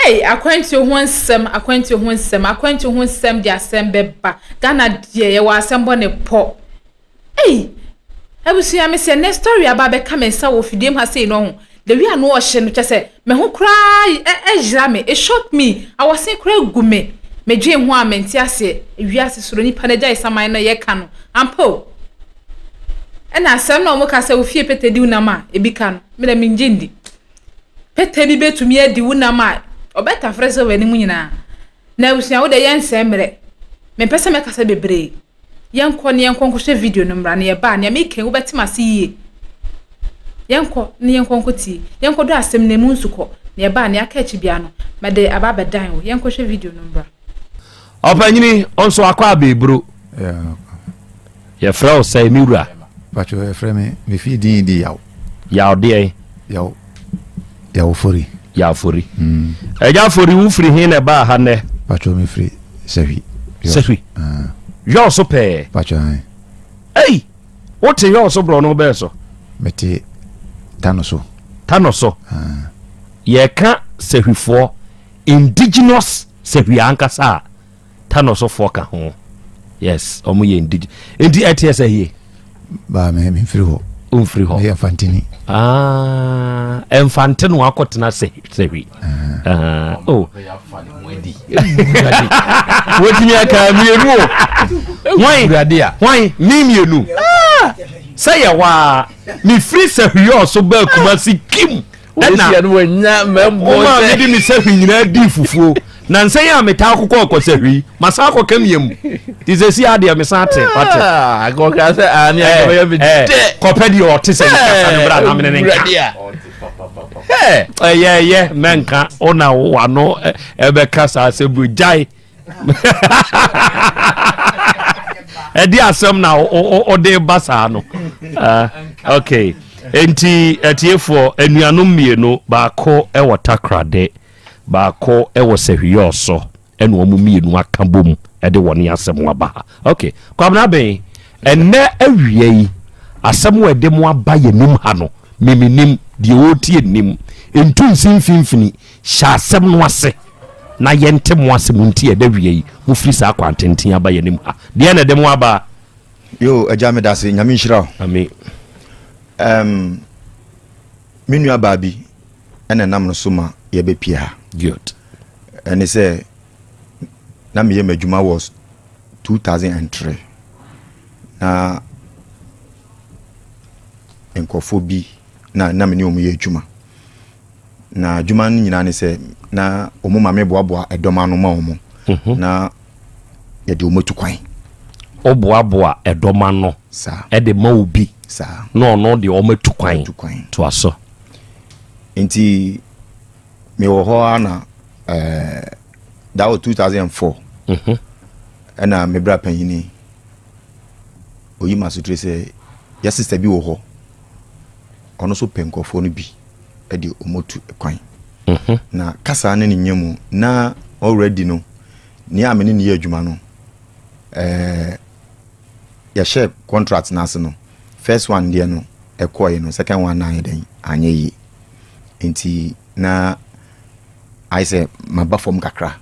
Ei akwantuo ho nsɛm akwantuo ho nsɛm akwantuo ho nsɛm de asɛm bɛba Ghana deɛ yɛwɔ asɛm bɔ ne pɔ Ei abusua me sɛ nɛ story aba abɛka me nsa wɔ fidiem ha sei no ho the way ano ɔhye no kyɛ sɛ me ho koraa ɛyera me it shock me awɔsen koraa gu me medwen ho a mente aseɛ wiase soro nipa no agyae saman no yɛka no ampa o ɛna asɛm na wɔn ka sɛ ofie pete di wonam a ebi ka no me dɛ mengye ndi Pete bi bɛtumi adi wo nam a, ɔbɛtafere sɛ w'anim nyinaa. Na abusua wo deɛ yɛnsɛe mmerɛ. Mempɛ sɛ mɛkasa bebree. Yɛnkɔ na yɛnkɔ nkɔhwɛ video no mmra na yɛba a, nea meka yi wobɛte m'ase yie. Yɛnkɔ na yɛnkɔ nkɔtie. Yɛnkɔdɔ asɛm no emu nsukɔ. Na yɛba a, nea aka akyi biara no, mɛde aba abɛdan wo. Yɛnkɔhwɛ video no mmra. Ɔpanyini, wo nso akɔ abɛɛburo. Yɛfrɛ wo sɛn me wura? Pacho yɛfrɛ me me fie din di Yaw. Yaw deɛn? Yaw Yaw Fori. Yaw Fori. Mm. Agya Fori wo firi he na ɛbaa ha nnɛ? Pacho me firi Sahwi. Sahwi. Uh. Yɔɔ so pɛɛ. Pacho ae. Ei! Wote yɔɔ so borɔ no bɛɛ so? Mete Tano so. Tano so. Uh. Yɛka Sahwifoɔ indigenous Sahwi ankasa a Tanosofoɔ ka ho. Yes, wɔn yɛ indig. Nti ɛteɛ sɛ yie. Baa mɛ mi nfiri hɔ. O nfiri hɔ. Meyɛ nfantini. Ah, nfante no akɔtena sɛ sɛhwi. Ah, oh. Wotumi aka mmienu o. Hwan? Hwan? Mi mmienu. Ah, sɛ yɛ hɔ a, mefiri sɛhwi ɔso baa Kumasi kim. Ɛna woma mede me sahwi nyinaa dii fufuo na nsɛn a metaa kokɔ ɔkɔ sahwi masan akɔka miam te sɛ si adeɛ mesan te wate ah, ah, eh, eh, kɔpɛ deɛ ɔte sɛ kasa no bra na mene ne nka ɛyɛ ɛyɛ mɛnka wona wano ɛbɛka saa sɛ bro gyae ɛde asɛm na ɔde ba saa no ah, ok nti atiefoɔ anuanom mmienu baako wɔ takrade baako wɔ sahwiyɔɔ so ɛna wɔn mmienu aka bom ɛde wɔn asɛm aba ha ok kwabena bɛn ɛnɛ awia yi asɛm a ɛde mo aba yɛ nim ha no miminim deɛ ɔretie nim ntu nsi mfimfini hyɛ asɛm no ase na yɛnte mo ase mo nti ɛda wia yi mo firi saa kwan tenten aba yɛn anim ha deɛ na ɛde mo aba. Yo agya me dase nyame nhyira wo. Amen. Um, me nua baa bi ɛna nam no so ma yɛbɛpie ha. Good. Ɛne sɛ na meyɛ m'adwuma wɔ 2003 na nkurɔfoɔ bi na na me ne wɔn yɛ adwuma. Na adwuma no nyinaa ne sɛ na wɔn ma me boaboa ɛdɔm ano ma wɔn mhm. na yɛde wɔn atu kwan. Woboaboa ɛdɔm ano ɛde ma obi na ɔno deɛ wɔn atu kwan toa so. Nti mewɔ hɔ ara na ɛɛ eh, that was 2004 mhm. ɛna me bra panyini oyi ma sotire sɛ yɛ sista bi wɔ hɔ ɔno nso pɛ nkurɔfoɔ no bi. de wɔn tu kwan. Mhm. Na kasa ne ne nya mu na already no nea me ne ne yɛ adwuma no ɛɛ eh, yɛhyɛ contract no ase no first one deɛ no ɛkɔɛ no second one na ayɛ dɛn anyɛ yie nti na ayɛ sɛ maba fam kakra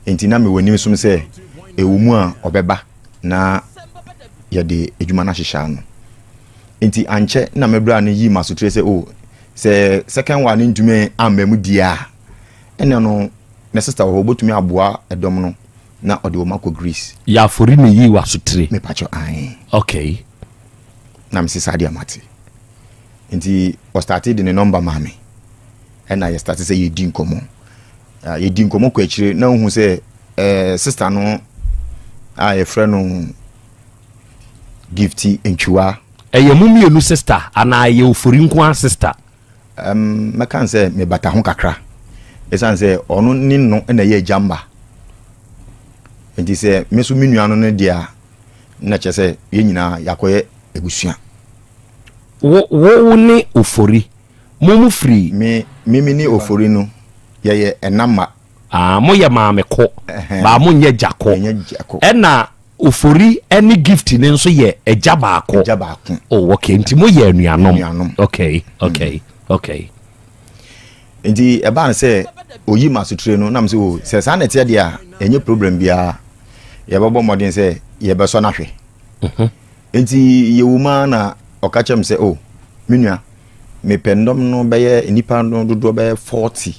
nti na mewɔ anim som sɛ ɛwɔ mu a ɔbɛba na yɛde adwuma no ahyehyɛ ano Nti ankyɛ na me bra no yii m'asotire sɛ oh sɛ second one no ntumi amma mu die a ɛna no ne sister wɔ hɔ obetumi aboa ɛdɔm no na ɔde wɔn akɔ Greece. Yafori na eyii w'asotire? Mepakyɛ ae. Okay. Na mese saa deɛ mate. Nti ɔstate de ne number maa me ɛna yɛ starte sɛ yɛdi nkɔmmɔ. Yɛdi nkɔmmɔ kɔ akyire na wohu sɛ eh, sister no a yɛfrɛ no Gifty Ntwiwa. Ɛyɛ mo mmienu sister anaa ɛyɛ Ofori nko ara sister? Um, mɛka no sɛ mebata ho kakra. Ɛsiane sɛ ɔno ne no na ɛyɛ agya mma. Nti sɛ me nso me nua no no deɛ a, na kyerɛ sɛ yɛn nyinaa yɛakɔyɛ abusua. Wo, wo ne Ofori, mo mo firi? Me, me me ne Ofori no, yɛyɛ ɛna mma. Ah, moyɛ maame ko, baa monyɛ agya ko. Yɛnyɛ agya ko. Ɛna Ofori ne Gift no nso yɛ agya baako. Agya baako. Oh, okay. Nti mo yɛ anuanom. Anuanom. Okay, okay, mm. okay. Nti ɛbaa no sɛ oyi ma sotire no, nam sɛ o, sɛ saa na ɛteɛ deɛ a, ɛnyɛ problem biara, yɛbɛbɔ mmɔden sɛ yɛbɛsɔ no ahwɛ. Nti yɛwɔ mu ara na ɔka kyerɛ me sɛ, o, me nua, mepɛ ndɔm no bɛyɛ nnipa no dodoɔ bɛyɛ 40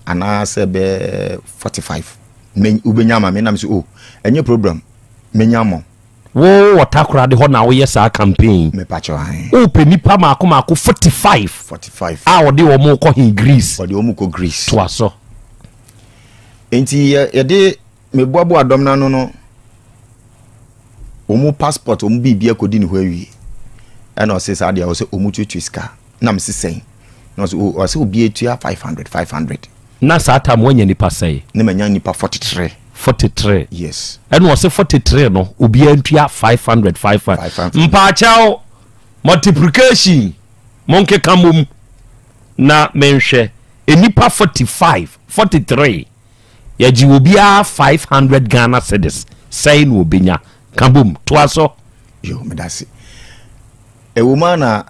anaasɛ bɛyɛ 45, wobɛnya ama me? Nam sɛ, o, ɛnyɛ problem, mɛnya ama wo. Wo wɔ Takoradi hɔ na woyɛ saa campaign? Mepakyɛw, ahe. Wopɛ nipa maako maako 45? 45. A ɔde wɔn kɔ he? Greece? Ɔde wɔn kɔ Greece. Toa so. Nti yɛde meboaboa dɔm no ano no, wɔn passport, wɔn biribi akɔdi ne hɔ awie, ɛna ɔse saa deɛ ɔsɛ wɔn tuatua sika. Na mese sɛn? Na ɔsɛ o, ɔsɛ obi atua 500 500. Na saa tam woanya nipa sɛe? Ne manya nipa 43. 43? Yes. Ɛna ɔsɛ 43 no, obiara ntua 500 500. 500. Mpaakyɛw, multiplication, monkeka mmom na menhwɛ. Nnipa 45, 43, yɛgye obiara 500 Ghana cedis, sɛe na obɛnya? Ka bom, toa so. Yo, meda ase. Ɛwɔ mu a na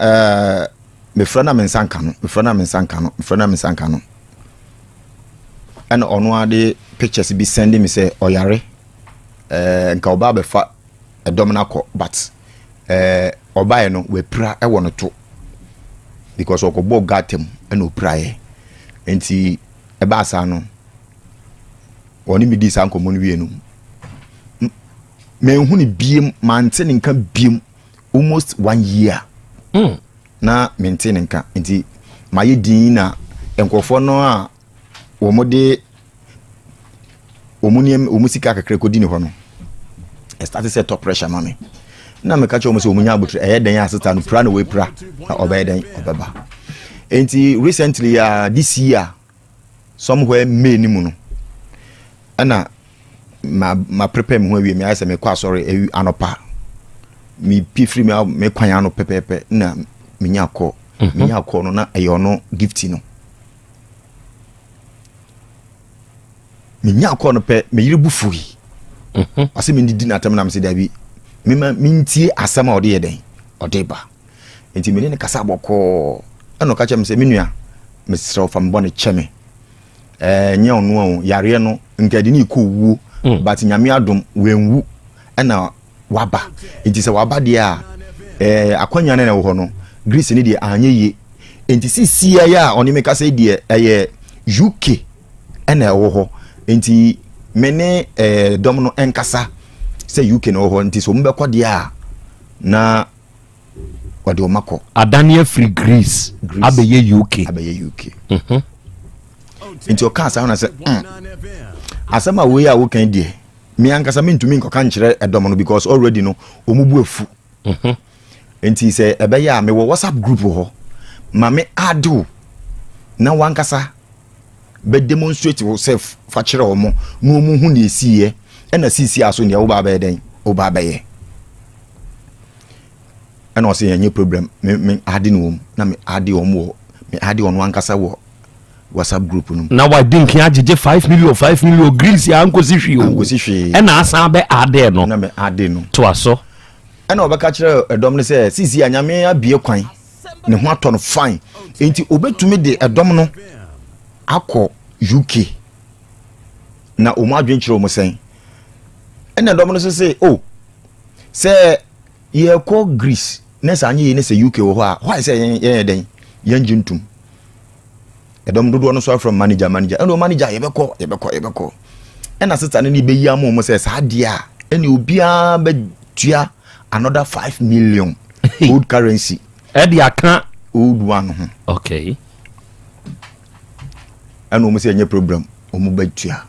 mefrɛ na me nsa nka no, mefrɛ na me nsa nka no, mefrɛ na me nsa nka no, ɛna ɔno ara de pictures bi send me sɛ ɔyare, nka ɔba abɛfa ɛdɔm no akɔ, but ɔbaeɛ no wapira ɛwɔ no to because ɔkɔbɔɔ gutter mu ɛna ɔpiraeɛ. Nti ɛbaa saa no, ɔne me dii saa nkɔmmɔ no wie no, manhu ne biem, mante ne nka biem almost one year. Na mente ne nka, nti mayɛ din na nkurɔfoɔ no a wɔn de wɔn nneɛma, wɔn sika kakra kɔdi ne hɔ no, ɛstart sɛ top pressure ma me, na meka kyerɛ wɔn sɛ wɔn nya abotire. Ɛyɛ dɛn a sister no pira na wɔapira na ɔbɛyɛ dɛn ɔbɛba. Nti recently, this year somewhere May ni mu no, ɛna ma prepare me ho awie, me ayɛ sɛ mekɔ asɔre awi anɔpa, me pie firi me kwan ano pɛpɛɛpɛ na menya kɔ. Menya kɔ no na ɛyɛ ɔno Gift no. Menya kɔ no pɛ, me yere bu fui. Ɔsɛ mendidi n'atam, nam sɛ dabi, mema mentie asɛm a ɔde yɛ dɛn ɔde ba. Nti mene ne kasa bɔkɔɔ, ɛna ɔka kyerɛ me sɛ, me nua, mesrɛ wo, fa me bɔne kyɛ me. Ɛnyɛ ɔno a o, yareɛ no nka ɛde ne kɔ wuo, but Nyame adom wanwu ɛna waba. Nti sɛ waba deɛ a, akwanya no na ɛwɔ hɔ no, Greece ne deɛ anyɛ yie. Nti sisia yɛ a ɔne me kasa yi deɛ, ɛyɛ UK ɛna ɛwɔ hɔ. Nti me ne dɔm no ɛnkasa sɛ UK na ɛwɔ hɔ, nti sɛ ɔmo bɛkɔ deɛ a, na wɔde ɔmo akɔ. Adane afiri Greece. Greece. Abɛyɛ UK. Abɛyɛ UK. Nti ɔkaa saa na sɛ, asɛm a wei a wokan deɛ, me ankasa mentumi nkɔka nkyerɛ ɛdɔm no because already no ɔmu bu afu. Nti sɛ ɛbɛyɛ a, mewɔ WhatsApp group wɔ hɔ, ma me add wo na wankasa bɛ demonstrate yourself fa kyerɛ wɔn na wɔn hu nea esiiɛ, ɛna siisi aso nea woba abɛyɛ dɛn woba abɛyɛ. Ɛna ɔsɛ yɛnyɛ problem, me add no wɔm na me add wɔn wɔ, me add ɔno ankasa wɔ WhatsApp group no mu. Na wadi nkan agyegye 5 million 5 million Greece a ankosi hwee o. Ankosi hwee. Ɛna asan bɛ add no. Na me add no. Toa so. Ɛna ɔbɛka kyerɛ ɛdɔm no sɛ sisi a Nyame abie kwan, ne ho atɔ no fine, nti obetumi de ɛdɔm no akɔ UK na wɔn adwene kyerɛ wɔn sɛn. Ɛna ɛdɔm no nso sɛ, o, sɛ yɛkɔ Greece ne sɛ anyɛ yie ne sɛ UK wɔ hɔ a, why sɛ yɛn yɛ dɛn yɛn gye ntum? Ɛdɔm dodoɔ no so afrɛ manager, manager, ɛna o manager, yɛbɛkɔ, yɛbɛkɔ, yɛbɛkɔ. Ɛna sister no ne bɛyi ama wɔn sɛ saa deɛ a, ɛna obiara bɛtua another 5 million old currency. Ɛde aka old one ho. Ɛna wɔn sɛ ɛnyɛ problem, wɔn bɛtua.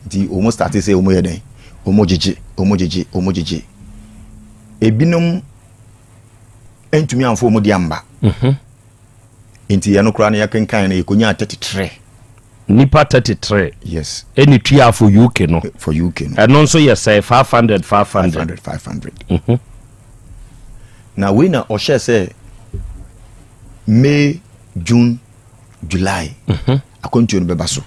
Nti wɔn start sɛ wɔn yɛ dɛn, wɔn gyegye, wɔn gyegye, wɔn gyegye. Ebinom ntumi anfo wɔn de amba. Nti yɛn no koraa no, yɛkenkan no, yɛkɔnya 33. Nipa 33? Yes. Ɛne tua for UK no? For UK no. Ɛno nso yɛ sɛ 500 500? 500 500. Na wei na ɔhyɛ sɛ May, June, July akwantuo no bɛba so.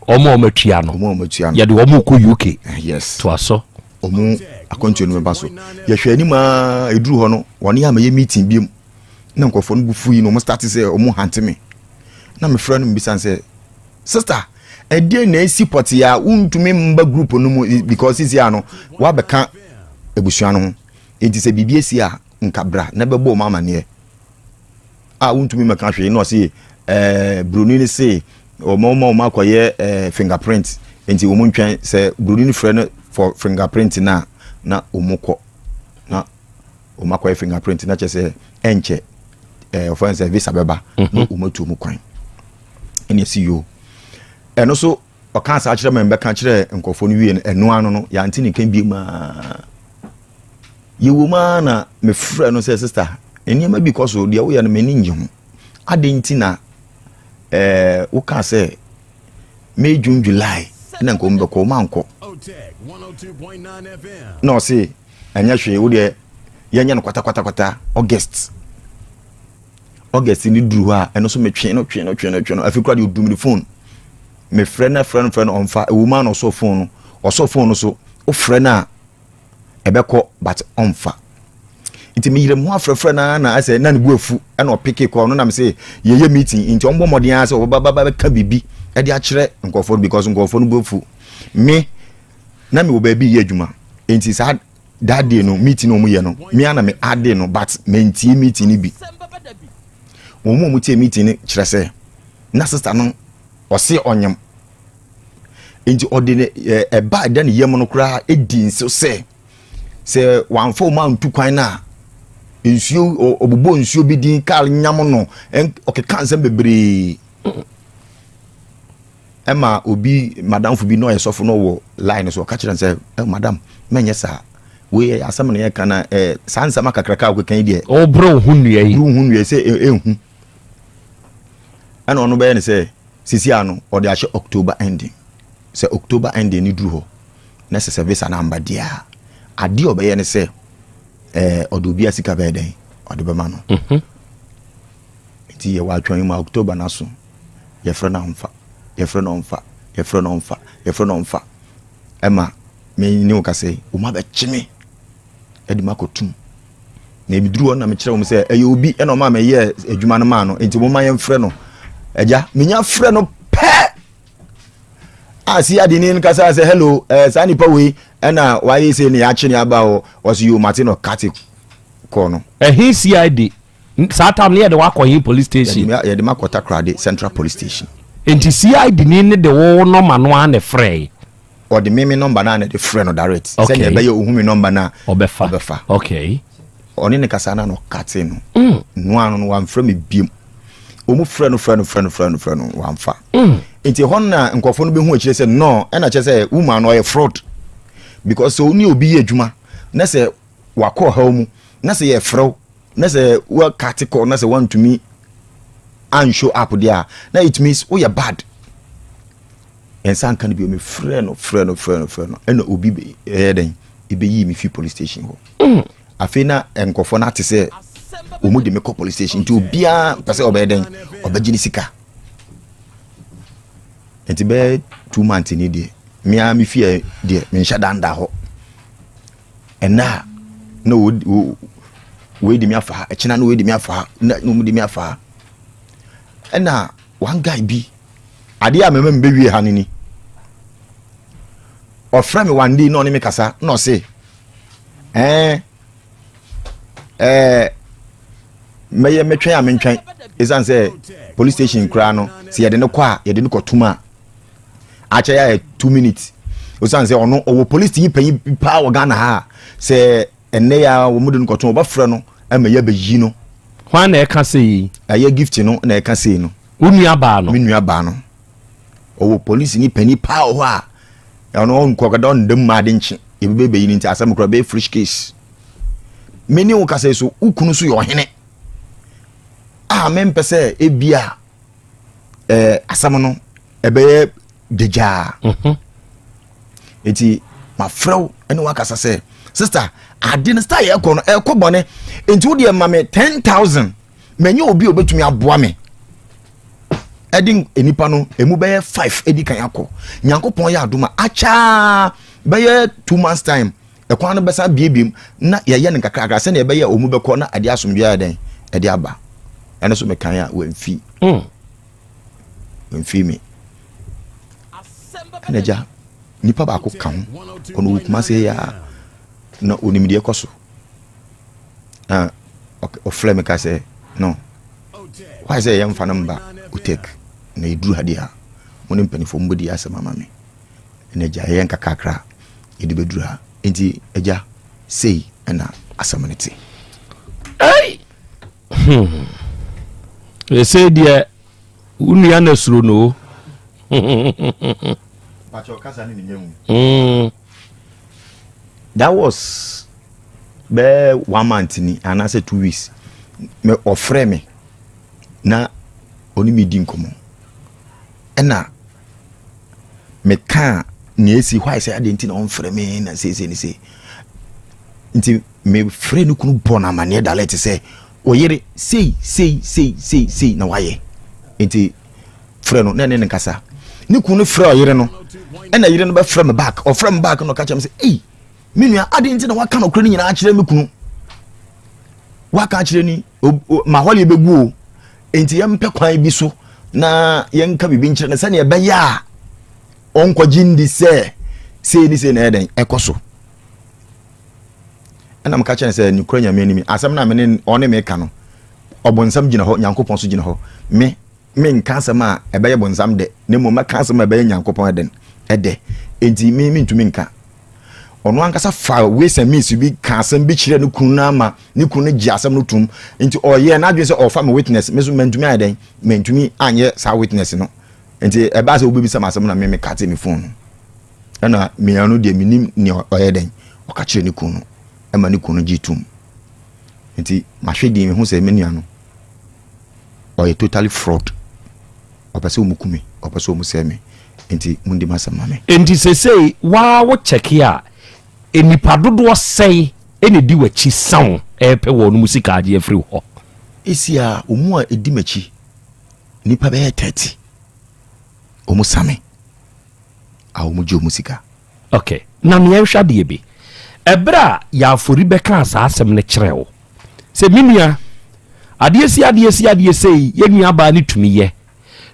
Ɔmo a ɔmo atua no? Ɔmo a ɔmo atua no. Yɛde ɔmo kɔ UK? Yes. Toa so. Ɔmo akwantuo no bɛba so. Yɛhwɛ anim a ɛduru hɔ no, wɔne yɛ ama yɛ meeting biom na nkurɔfoɔ no bu fu yi na ɔmo start sɛ ɔmo hunt me. Na mefrɛ no, mbisa sɛ, "Sister, ɛdeɛ na esi pɔte a wontumi mba group no mu? Because sisi ano wabɛka abusua no ho, nti sɛ biribi esi a, nka bra na bɛbɔ ɔmo amaneɛ a wontumi mɛka hwee." Na ɔse broni no se ɔmo akɔyɛ fingerprint, nti ɔmo ntwɛn sɛ broni no frɛ no for fingerprint na ɔmo kɔ na ɔmo akɔyɛ fingerprint, na kyerɛ sɛ ɛnkyɛ ɔfɛn sɛ visa bɛba na ɔmo atu ɔmo kwan. Ɛna esi yoo, ɛno so ɔka saa kyerɛ mɛ mbɛka kyerɛ nkɔfoɔ no wie no, ɛno ano no yɛante ne ka bie maa yɛwɔ mu ara. Na mefrɛ no sɛ, "Sister, nneɛma bi kɔ so deɛ woyɛ no, m'ani ngye ho. Ade nti na woka sɛ May, June, July ɛna nka wɔn bɛkɔ, wɔn ankɔ?" Na ɔse ɛnyɛ hwee, wo deɛ yɛnyɛ no kwatakwatakwata August. August ni duru hɔ a, ɛno nso metwe no, twe no, twe no, twe no. Afei kora deɛ, ɔdum ne phone. Mefrɛ no, frɛ no, frɛ no, ɔmfa. Ɛwɔ mu a na ɔsɔ phone no, ɔsɔ phone no so, wofrɛ no a ɛbɛkɔ but ɔmfa. Nti meyere mu ho afrɛfrɛ no na asɛ na ne bu afu, ɛna ɔpeke kɔ no. Nam sɛ yɛyɛ meeting nti ɔmbɔ mmɔden ara sɛ ɔbɛba bɛka biribi ɛde akyerɛ nkɔfoɔ no, because nkɔfoɔ no bu afu. Me na mewɔ baabi yɛ adwuma, nti saa that day no, meeting no ɔmo yɛ no, me ana me ade no, but mentie meeting no bi. Wɔn mu a wɔn tie meeting no kyerɛ sɛ na sister no ɔse ɔnyam, nti ɔde ne ɛba ɛda ne yam no koraa edi nso sɛ wamfa wɔn antu kwan na nsuo ɔbobɔ nsuo bi din kaa nyam no, ɔkeka nsɛm bebree. Ɛma obi madamfo bi na ɔyɛ sɔfo na ɔwɔ line so, ɔka kyerɛ no sɛ, "Ɛ madam, mɛnyɛ saa. Wei yɛ asɛm na yɛka na saa nsɛm akakraka a ɔkeka yi deɛ, ɔbrɛ wo ho nnua yi." Buru ho nnua sɛ ɛnhu. Ɛna ɔno bɛyɛ ne sɛ sisi ano ɔde ahyɛ October ending, sɛ October ending ni duru hɔ na sɛ visa no amba deɛ a, adeɛ a ɔbɛyɛ ne sɛ ɔde obi a sika bɛyɛ dɛn ɔde bɛma no. Nti yɛwɔ atwɛn mu a October no so, yɛfrɛ no ɔmfa, yɛfrɛ no ɔmfa, yɛfrɛ no ɔmfa, yɛfrɛ no ɔmfa. Ɛma me ne wo kasa yi, wɔn abɛkye me ɛde me akɔtum. Na ebi duru hɔ na mekyerɛ wɔn sɛ ɛyɛ obi ɛna ɔma mɛyɛ adwuma no maa no, nti wɔn ma yɛn frɛ no. Ɛgya menya frɛ no pɛ a, si ade ne kasa sɛ, "Hello, saa nipa wei ɛna wayɛ sɛ ne yɛakye ne aba hɔ." Ɔso yi o, mate no kate kɔɔ no. Ɛhe CID saa tam ne yɛde wakɔ he police station? Yɛde ma kɔ Takoradi Central Police Station. Nti CID ni ne de wo nɔma no a ne frɛ? Ɔde me number naa na de frɛ no direct sɛnea ɛbɛyɛ ohun mi number naa ɔbɛfa. Ɔbɛfa. Ɔne ne kasa na ɔkate no. Noa no wamfrɛ me biem. Ɔmu frɛ no, frɛ no, frɛ no, frɛ no, frɛ no, wamfa. Nti hɔ no na nkɔfoɔ no bɛhu akyire sɛ no, ɛna kyerɛ sɛ woman no ɔyɛ fraud, because sɛ wo ne obi yɛ adwuma na sɛ wakɔ ɔhaw mu na sɛ yɛfrɛ wo na sɛ wakate kɔ na sɛ wantumi anshow up deɛ a, na it means woyɛ bad. Ɛnsa nka no bio. Mefrɛ no, frɛ no, frɛ no, frɛ no, ɛna obi ɛyɛ dɛn ɛbɛyii me fi police station hɔ. Afei na nkɔfoɔ no ate sɛ ɔmu de me kɔ police station, nti obiara pɛ sɛ ɔbɛyɛ dɛn ɔbɛgye ne sika. Nti bɛyɛ 2 months ni deɛ, mea me fie deɛ, menhyɛ danda hɔ. Ɛnna a na wei di mi afa ha, ɛkyina na wei di mi afa ha, na ɔmu di mi afa ha. Ɛna one guy bi, adeɛ a mɛmɛ mi bɛwie ha no ni, ɔfrɛ me one day na ɔne me kasa na ɔse ɛɛ mɛyɛ mɛtwɛn a mentwɛn, ɛsiane sɛ police station koraa no, sɛ yɛde no kɔ a, yɛde no kɔtum a, akyɛ yɛ ayɛ 2 minutes, osiane sɛ ɔno ɔwɔ police yi panyin paa wɔ Ghana ha a, sɛ ɛnnɛ yɛ a wɔn de no kɔtum, ɔbɛfrɛ no ɛma yɛ bɛyi no. Hwan na ɛka sɛ yi? Ɛyɛ Gift no na ɛka sei no. Wo nua baa no? Me nua baa no ɔwɔ police ni panyin paa wɔ hɔ a, ɔno ɔnkɔkɔda ɔndam mu ade nkye ebi bɛ bɛyi no, nti asɛm koraa bɛyɛ fresh case. Me ne wo kasa yi so, wo kunu so yɛ ɔhene a, mempɛ sɛ ebia asɛm no ɛbɛyɛ gyagyaa. Nti mafrɛ wo ɛne wakasa sɛ, sister, ade no star yɛkɔ no ɛkɔ bɔne, nti wo deɛ ma me 10,000, manyɛ obi a obɛtumi aboa me ɛde nipa no emu bɛyɛ five edi kan akɔ. Nyankopɔn yɛ adom a, akyaa bɛyɛ 2 months time, ɛkwan no bɛsa biebiem na yɛyɛ no nkakrakra sɛnea ɛbɛyɛ ɔmu bɛkɔ na ɛde asomdwe ayɛ dɛn ɛde aba. Ɛno so mekan a wamfi. Wamfii me. Ɛna agya, nipa baako ka ho, ɔno wɔ Kumase yi a, na onim deɛ ɛkɔ so. Na ɔfrɛ me ka sɛ, no, why sɛ yɛmfa no mba Otek na yɛduru ha deɛ a, mo ne mpanimfoɔ mobɛdi asɛm ama me. Ɛna agya, yɛyɛ nkakrakra yɛde bɛduru ha. Nti agya, sei ɛna asɛm no te. Ei! Hmm. Ɛsei deɛ wo nua na suro no o. That was bɛɛ one month ni anaasɛ 2 weeks me ɔfrɛ me na ɔne me di nkɔmmɔ, ɛna mekaa nea esi hɔ ayɛ sɛ adeɛ nti na ɔmfrɛ me na seesei ne sei. Nti mefrɛ ne kunu bɔ no amanneɛ dalɛ te sɛ ɔyere sei sei sei sei sei na wayɛ, nti frɛ no na ɛne ne nkasa. Ne kunu no frɛ ɔyere no, ɛna yere no bɛfrɛ me back. Ɔfrɛ me back na ɔka kyerɛ me sɛ, ei, me nua, ade nti na waka nɔkorɛ no nyinaa akyerɛ me kunu, waka akyerɛ ni ma hɔle bɛgu o, nti yɛmpɛ kwan bi so na yɛnka biribi nkyerɛ no sɛnea ɛbɛyɛ a ɔnkɔgye ndi sɛ sei ne sei na ɛyɛ dɛn ɛkɔ so. Ɛna meka kyerɛ no sɛ nokora Nyame anim, asɛm no a mene ɔne meka no, ɔbonsam gyina hɔ, Nyankopɔn so gyina hɔ. Me menka asɛm a ɛbɛyɛ bonsam dɛ, na mmom mɛka asɛm a ɛbɛyɛ Nyankopɔn ɛdɛn ɛdɛ. Enti me mentumi nka. Ɔno ankasa fa ways and means bi ka asɛm bi kyerɛ ne kunu no ama ne kunu no gye asɛm no tom. Nti ɔyɛ n'adwene sɛ ɔfa me witness. Me so mantumi ayɛ dɛn, mantumi anyɛ saa witness no. Nti ɛbaa sɛ wobɛbisa me asɛm na me mekate me phone no. Ɛna mea no deɛ, menim nea ɔyɛ dɛn ɔka kyerɛ ne kunu no ɛma ne kunu no gye tom. Nti mahwɛ din, mehu sɛ me nua no ɔyɛ totally fraud. Ɔpɛ sɛ ɔmu ku me, ɔpɛ sɛ ɔmu sɛ me, nti mundi m'asɛm ma me. Enti sesei waa wo kyɛke a, nnipa dodoɔ sɛn na ɛdi w'akyi sa wo ɛrepɛ wɔn mu sika agye afiri wo hɔ? Esi a ɔmu a ɛdi m'akyi, nnipa bɛyɛ 30, ɔmu sa me a ɔmu gye ɔmu sika. Ok, na meɛnhwɛ adeɛ bi. Ɛberɛ a Yaafori bɛkaa saa asɛm no kyerɛɛ wo sɛ me nua, adeɛ si adeɛ si adeɛ sei, yɛn nua baa no tumi yɛ,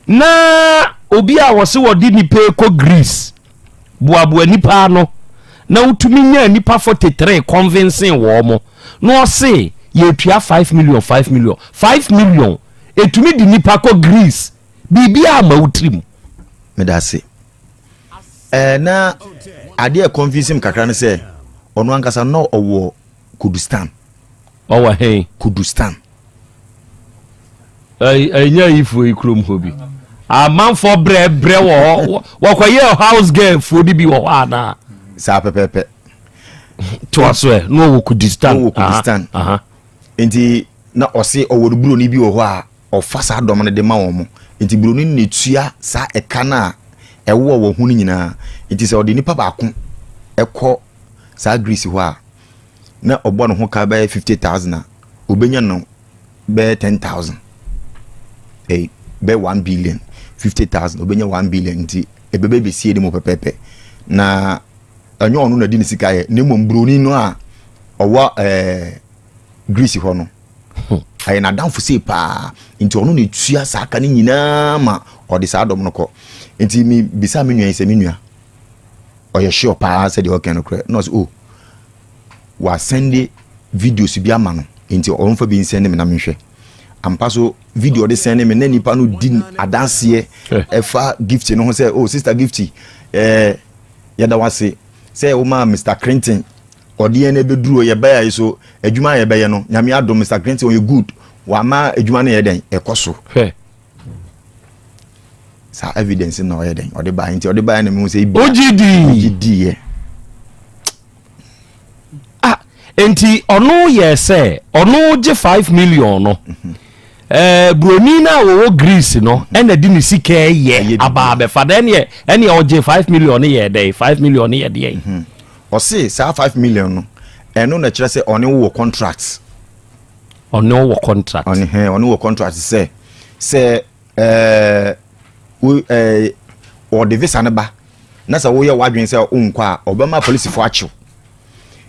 na obi a wɔse wɔde nipa kɔ Greece boaboa nipa ano na wotumi nya nipa 43 convincing wɔn mo, na ɔse yɛtua 5 million, 5 million, 5 million ɛtumi de nipa kɔ Greece, biribiara ma wo tirim? Meda ase. Na adeɛ a confuse m kakra no sɛ ɔno ankasa na ɔwɔ Kurdistan. Ɔwɔ hen? Kurdistan. Ɛnyɛ ayifoɔ yi kurom hɔ bi amanfoɔ brɛbrɛ wɔ hɔ, wɔkɔyɛ house girl foɔ no bi wɔ hɔ anaa? Saa pɛpɛɛpɛ. Toa so ɛ, na ɔwɔ Kurdistan. Ɔwɔ Kurdistan. Nti na ɔse ɔwɔ no buroni bi wɔ hɔ a ɔfa saa dɔm no de ma wɔn mo, nti buroni no na etua saa ɛka no a ɛwɔ wɔn ho no nyinaa. Nti sɛ ɔde nipa baako ɛkɔ saa Greece hɔ a, na ɔbɔ ne ho ka bɛyɛ 50,000 a, obenya no bɛyɛ 10,000, ɛyi bɛyɛ 1 billion, 50,000 obenya 1 billion. Nti ɛbɛbɛ besie ne mu pɛpɛɛpɛ na ɛnyɛ ɔno na di ne sika yɛ, na mmom buroni no a ɔwɔ Greece hɔ no ɛyɛ n'adamfo sei paa, nti ɔno na etua saa ka no nyinaa ma ɔde saa dɔm no kɔ. Nti mi bisa mi nua yi sɛ mi nua ɔyɛ sure paa sɛ deɛ ɔka no korɛ, na ɔsɛ oh, wasɛnde videos bi ama no, nti ɔnfa bi nsɛnde me na mehwɛ. Ampa so, video ɔde sɛnde me na nipa no di adanseɛ ɛfa Gift no ho sɛ, oh, Sister Gift, yɛda wase sɛ woma Mr Clinton ɔde yɛn ɛbɛduru yɛbɛyɛ yi so adwuma a yɛbɛyɛ no. Nyame adom, Mr Clinton ɔyɛ good, wama adwuma no yɛ dɛn ɛkɔ so. Saa evidence na ɔyɛ dɛn ɔde baa, nti ɔde baa na mehu sɛ ebi ogye dii. Ogye diiɛ. Ah, nti ɔno yɛ sɛ ɔno gye 5 million no, buroni no a wɔwɔ Greece no ɛna de ne sika yɛ aba abɛfa dɛ, ɛneɛ ɔgye 5 million no yɛ dɛ, 5 million no yɛ deɛ? Ɔse saa 5 million no, ɛno na kyerɛ sɛ ɔne wo wɔ contract. Ɔne wɔ contract. Ɔne hɛn ɔne wɔ contract sɛ wo ɔde visa no ba na sɛ woyɛ w'adwene sɛ wonkɔ a, ɔbɛma polisifoɔ akyew.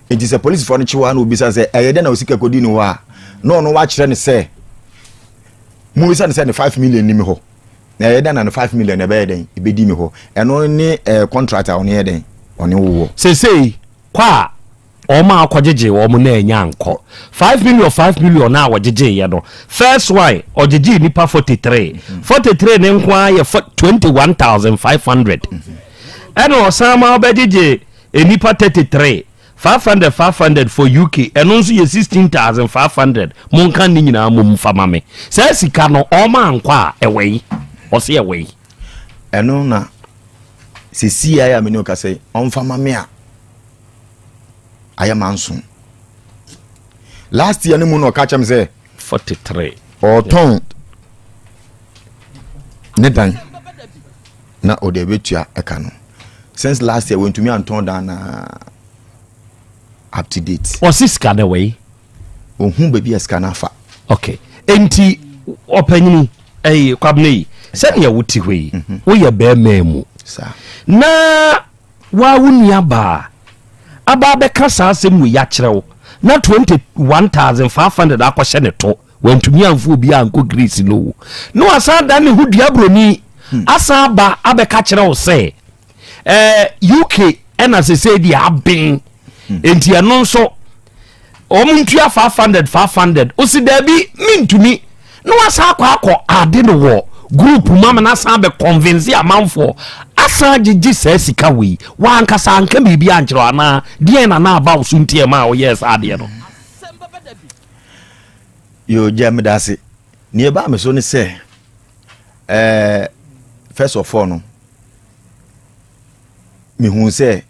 Nti sɛ polisifoɔ no kyew a, na obisa sɛ ɛyɛ dɛ na osika kɔdi ne hɔ a, na ɔno wakyerɛ no sɛ mobisa no sɛ ne 5 million nim hɔ. Na ɛyɛ dɛn na no 5 million ɛbɛyɛ dɛn ɛbɛdi mi hɔ? Ɛno ne contract a ɔne yɛ dɛn ɔne wowɔ. Seesei kɔ a ɔmo a akɔgyegye wɔn na ɛnya nkɔ 5 million, 5 million na wɔgyegye yɛ no, first one ɔgyegye nipa 43, 43 ne nko ara yɛ 21,500. Ɛna ɔsan ma ɔbɛgyegye nipa 33, 500 500 for UK, ɛno nso yɛ 16,500. Monka ne nyinaa mom fa ma me saa sika no ɔma ankɔ a ɛwɔ yi ɔse ɛwɔ yi. Ɛno na sɛsi ayɛ a mene wo ka sɛ ɔmfa ma me a ayɛ ma nso last year no mu na ɔka kyɛm sɛ 43. Ɔtɔn ne dan na ɔde ɛbɛtua ɛka no. Since last year wɔntumi antɔn dan na up to date. Ɔse sika no ɛwɔ yi. Ɔhu baabi a sika no afa. Ok, enti ɔpanyini ɛyi Kwabena yi, sɛnea wote hɔ yi, woyɛ bɛrima mu saa na waa wo nua baa aba bɛka saa asɛm wei akyerɛ wo na 21,500 akɔhyɛ ne to, wantumi amfo obi ankɔ Greece no o, na wasan da ne ho dua buroni asan aba abɛka kyerɛ wo sɛ UK ɛna sesei deɛ aben, enti ɛno nso wɔn ntua 500 500. Osi daabi, mintumi, na wasan akɔ ade no wɔ group mu ama na asan bɛ convince amanfoɔ asan gyegye saa sika wei. Wankasa anka biribi ankyerɛ anaa deɛn na na aba wo so nti ɛma a woyɛɛ saa adeɛ no? Yo, gya meda ase. Neɛ ɛbaa me so ne sɛ first of all no, mehu sɛ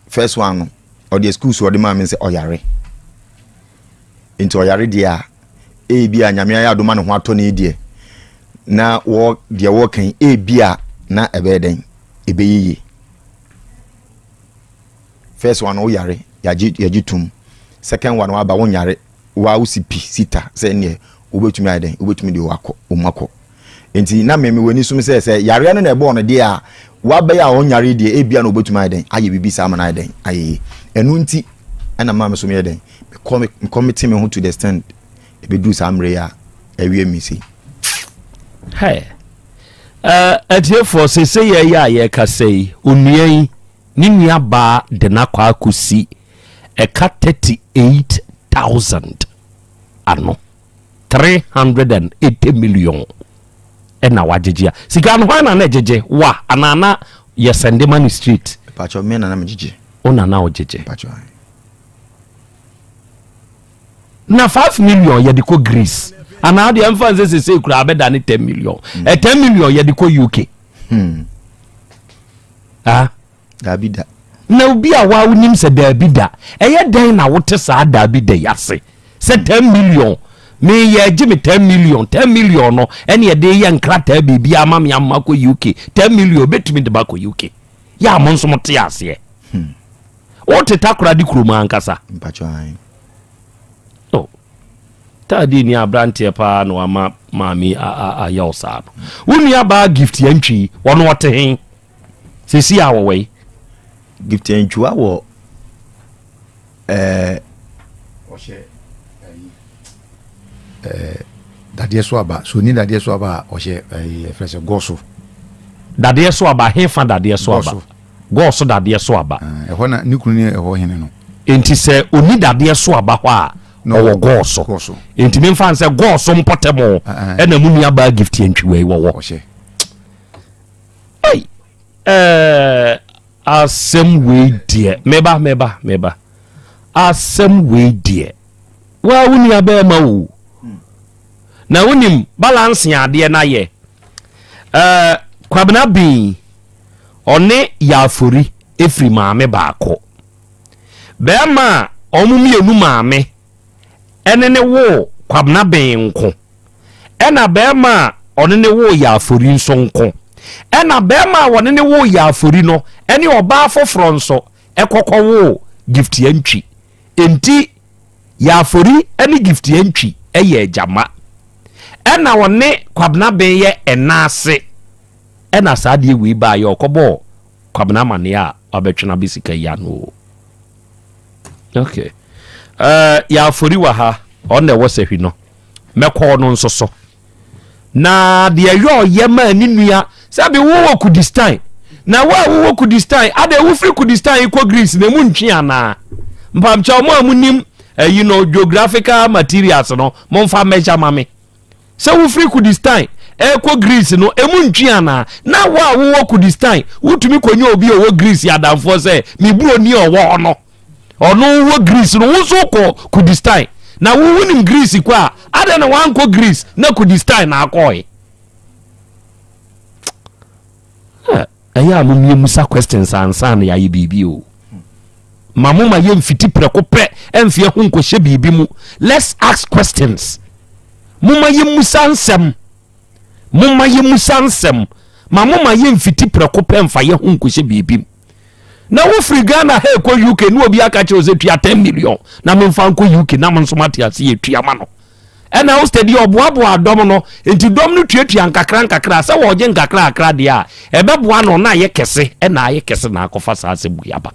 first one no ɔde excuse ɔde maa me sɛ ɔyare, nti ɔyare deɛ a ebi a Nyame ayɛ adoma ne ho atɔ ne deɛ na wɔ deɛ wɔkan ebi a na ɛbɛyɛ dɛn ɛbɛyɛ yie. First one woyare, yagye yagye tum. Second one waba wonyare, wa wosi pi sita sɛ neɛ wobɛtumi ayɛ dɛn, wobɛtumi de wakɔ ɔmu akɔ. Nti na mmemme w'ani som sɛ yareɛ no na ɛbɔɔ no deɛ a wabɛyɛ a ɔnyare deɛ ebia na wobɛtumi ayɛ dɛn ayɛ biribi saa ama no ayɛ dɛn ayɛ yie. Ɛno nti ɛna maa me so meyɛ dɛn mekɔ mekɔ me ho to the stand ɛbɛduru saa mmerɛ yi a ɛwie mi sei. Hey. Atiefoɔ, sese yɛyɛ a yɛkasa yi, onua yi ne nua baa de n'akɔ akɔsi ɛka 38,000 ano, 380 million ɛna wagyegye a sika no. Hwan na na ɛgyegye wa anaa na yɛsɛnde ma no straight? Pakyɛ, me na na megyegye. Wo na na wogyegye? Pakyɛ. Na 5 million yɛde kɔ Greece anaa deɛ mfa nsɛ sese kura abɛda ne 10 million ɛ 10 million yɛde kɔ UK? Ah. Daabi da. Na obi a wa wonim sɛ daabi da, ɛyɛ dɛn na wote saa daabi da yi ase sɛ 10 million meyɛ gye me 10 million, 10 million no ɛne yɛde yɛ nkrataa biribi ama me ama kɔ UK, 10 million bɛtumi de ba kɔ UK yɛ a mo nso mote aseɛ? Wote Takora de kurom ankasa? Mpakyɛ ae. Oh. Taadi ni aberanteɛ paa na wama maame ayɛ wo saa no. Wo nua baa Gift Yɛntwi, wɔno ɔte he sɛsi a wɔwɔ yi? Gift Antwiwa wɔ ɔhyɛ dadeɛ so aba so ni, dadeɛ so aba a ɔhyɛ ɛyi ɛfrɛ sɛ gɔɔ so. Dadeɛ so aba hefa? Dadeɛ so aba? Gɔɔ so dadeɛ so aba. Ɛhɔ na ne kunu ne ɛhɔ hene no. Enti sɛ ɔni dadeɛ so aba hɔ a, ɔwɔ gɔɔ so. Gɔɔ so. Enti memfa n sɛ gɔɔ so mpɔtɛm ɛna mu nua baa Gift Antwiwa yi wɔwɔ? Ɔhyɛ. Ei, asɛm wei deɛ, meba meba meba, asɛm wei deɛ, waa wo nua bɛrima o na wonim balance adeɛ no ayɛ. Kwabena Bin ɔne Yaafori ɛfiri maame baako, bɛrima a ɔmo mmienu maame ɛne ne wo Kwabena Bin nko, ɛna bɛrima a ɔne ne wo Yaafori nso nko, ɛna bɛrima a wɔne ne wo Yaafori no ɛne ɔbaa foforɔ nso ɛkɔkɔ wo Gift Antwi. Enti Yaafori ɛne Gift Antwi ɛyɛ agyama, ɛna ɔne Kwabena Ben yɛ ɛna ase. Ɛna saa adeɛ wei baa yɛ ɔkɔbɔɔ Kwabena amaneɛ a wabɛtwena bɛsika yi ano o. Okay, Yaafori wɔ ha, ɔno na ɛwɔ sɛhwi no mɛkɔɔ no nso so. Na deɛ ɛyɛ ɔyɛ maa ne nua sɛbi wowɔ Kurdistan na wo a wowɔ Kurdistan adɛ wofiri Kurdistan yi kɔ Greece na emu ntwe anaa? Mpamkyɛw mo a monim ayi no geographical materials no momfa measure ma me. Sɛ wofiri Kurdistan ɛrekɔ Greece no emu ntwe anaa? Na wo a wowɔ Kurdistan wotumi kɔnya obi a ɔwɔ Greece adamfoɔ sɛ me buroni a ɔwɔ hɔ no Ɔno wɔ Greece no, wo nso wokɔ Kurdistan. Na wo wonim Greece kɔ a, adɛn na wankɔ Greece na Kurdistan na akɔe? Ɛyɛ a momie musa questions ansa na yɛayɛ biribi o. Ma mo ma yɛmfiti prɛko pɛ ɛmfeɛ ho nkɔhyɛ biribi mu. Let's ask questions. Momma yɛmmusa nsɛm. Momma yɛmmusa nsɛm. Ma mo ma yɛmfiti prɛko pɛ mfa yɛ ho nkɔhyɛ biribi mu. Na wofiri Ghana ha ɛkɔ UK ne obi aka kyerɛ wo sɛ tua 10 million na memfa nkɔ UK na mo nso mate ase yɛ tua ma no. Ɛna wo steady ɔboaboa dɔm no nti dɔm no tuatua nkakra nkakra sɛ wɔgye nkakra akra deɛ a ɛbɛboa no na ayɛ kɛse ɛna ayɛ kɛse na akɔfa saa asɛm wei aba.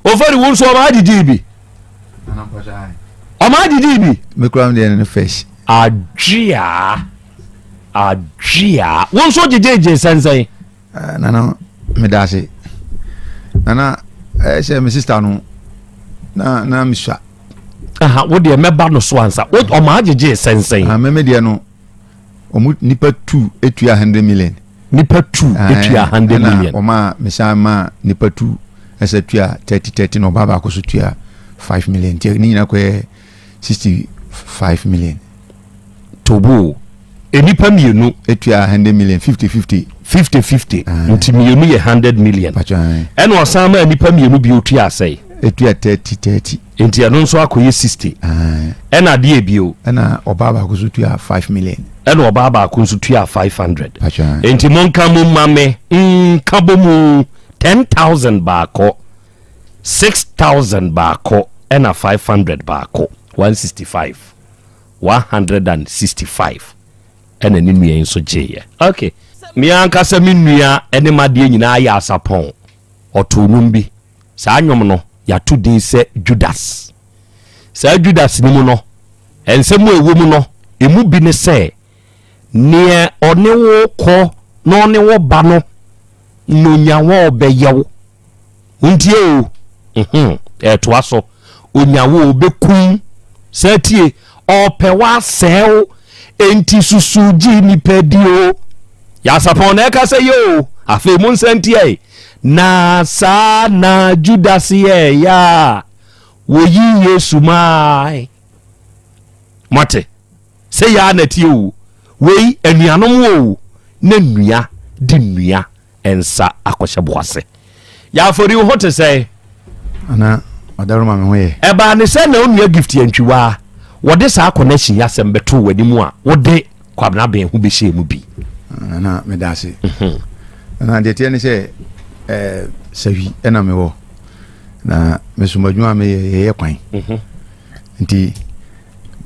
Ofori wo nso ɔma agyegye bi. Ɔma agyegye bi. Mekura mi deɛ no fresh. Adwea adwea wo nso gyegyegye sɛnsɛn. Eh, nana meda ase nana ɛyɛ eh, sɛ me sista no na na mesua aha wo deɛ mɛba no so ansa ɔma agyegye sɛnsɛn ah, meme deɛ no ɔmo nipa tu etua hundred million nipa tu etua hundred million ɔma mesan ma nipa tu ɛsɛ tua 30 30 na ɔba baako so tua 5 million nti ne nyinaa kɔyɛ 65 million. Tobo nnipa mmienu. Etua 100 million, 50 50. 50 50, nti mmienu yɛ 100 million. Ɛna ɔsan maa nnipa mmienu bi otua asɛe. Etua 30 30. Nti ɛno nso akɔyɛ 60. Ɛna adeɛ ebio. Ɛna ɔbaa baako nso tua 5 million. Ɛna ɔbaa baako nso tua 500. Nti mo nka mo ma me nka bɔ mu 10,000 baako, 6,000 baako, ɛna 500 baako, 165, 165 ɛna ne nua yi nso gyeeɛ. Okay, me ankasa me nua ne m'adeɛ nyinaa yɛ asapɔn. Ɔtoo nnwom bi. Saa nnwom no yɛato din sɛ Judas. Saa Judas no mu no, nsɛm a ɛwɔ mu no, emu bi ne sɛ, neɛ ɔne wo kɔ na ɔne wo ba no na onya wɔ ɔbɛyɛ wo. Wontie o. Mhm. Ɛtoa so. Onya wo ɔbɛkum. Saa tie, ɔpɛ w'asɛe wo. Enti susu gye nipa di o. Yasapɔn na ɛka sɛ yɛ o. Afei mo nsa ntia Na saa na Judas yɛɛyɛ a wɔyi Yesu mae. Moate? Sɛ yɛa na tie o. Wei anuanom o, na nua de nua nsa akɔhyɛ bo ase. Yɛafɔri wo ho te sɛn? Ana ɔdaroma me ho yɛ. Ɛbaa ne sɛ na onua Gift Antwiwaa wɔde saa connection yi asɛm bɛtoo w'anim a wode Kwabena Ben ho bɛhyɛɛ mu bi. Nana meda ase. Nana deɛ teɛ ne sɛ ɛɛ sahwi ɛna mewɔ na mesoma adwuma a meyɛ yɛyɛ kwan. Nti